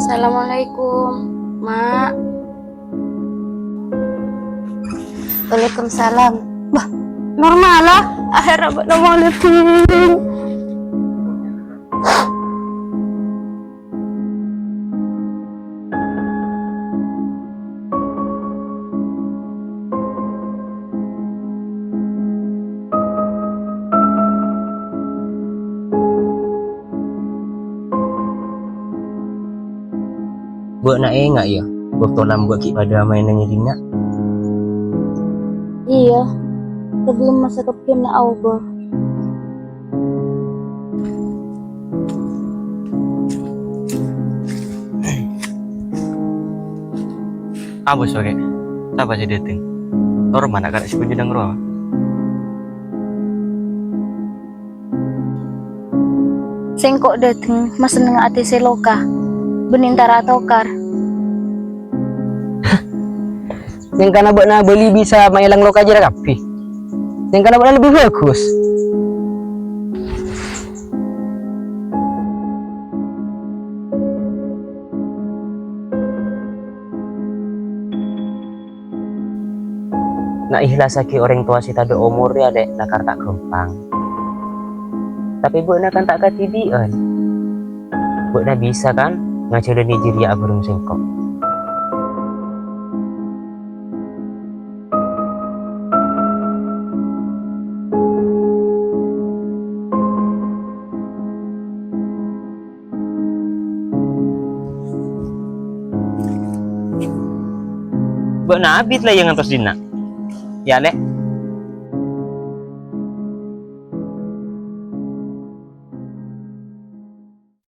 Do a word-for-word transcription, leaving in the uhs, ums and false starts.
Assalamualaikum, Mak. Waalaikumsalam. Wah, normal lah. Akhirnya bâ'na molè, Bhing. Bâ'na enga', yâ, bâkto lambâ' ghi' padâ amaèna è dinna'? Iyâ, sabellunna masa kebbhinna aobâ. Apa, Soke? Sapa sè dâteng? Toro' mana kara' sè panjhennengngan rowa? Sèngko' dâteng masennengnga atè sè loka, bânnè èntara atokar. Sèngkana bâ'na bâli bisa maèlang loka jârèya kabbhi. Sèngkana bâ'na lebbi bhâghus. Na' èhlasaghi orèng towa sè tadâ' omorra, Lè', lakar ta' ghâmpang. Tapè bâ'na kan ta' kadhibi'ân. Bâ'na bisa, kan, ngajhâlânè jârèya abhâreng sèngko'. Bâ'na abit la iyâ ngantos dinna'? Yâ, Lè',